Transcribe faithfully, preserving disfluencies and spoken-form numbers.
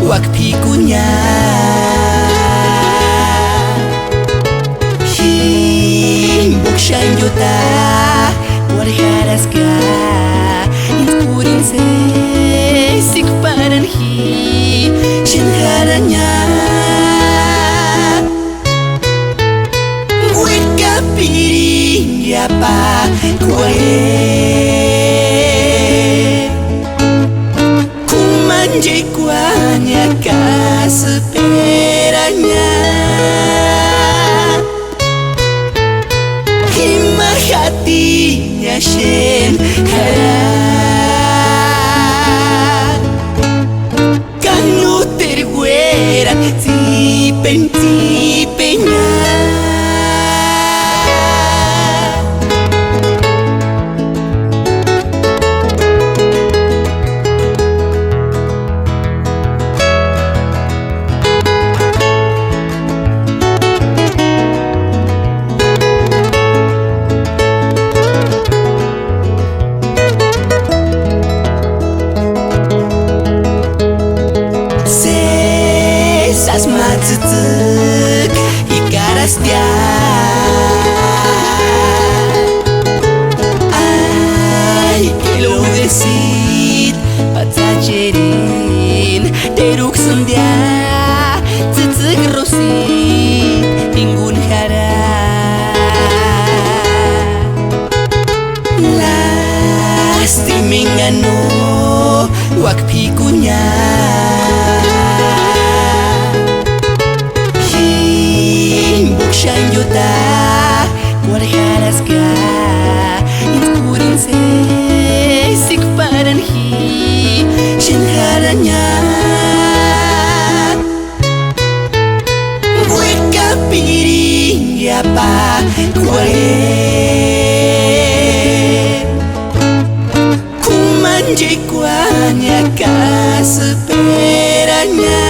Uákp'ikuña, jimboka xáni ióta uarharaska, íntskua úrini sésikparani ji xéni jaraña. Uékapiriapakuae, k'umanchekuaña ka sïperaña, ima jatini xéni jara, ka nóteru uérani tsípeni tsípeña. Sésasï ma tsïtsïki ikarastia, ai, k'elodesïti patsacherini, teruksïndia tsïtsïki rosïti jinguni jara. Lástima enga no uákp'ikuña, jimboka xáni ióta uarharaska, íntskua úrini sésikparani ji xéni jaraña. Uékapiriapakuae, k'umanchekuaña ka sïperaña.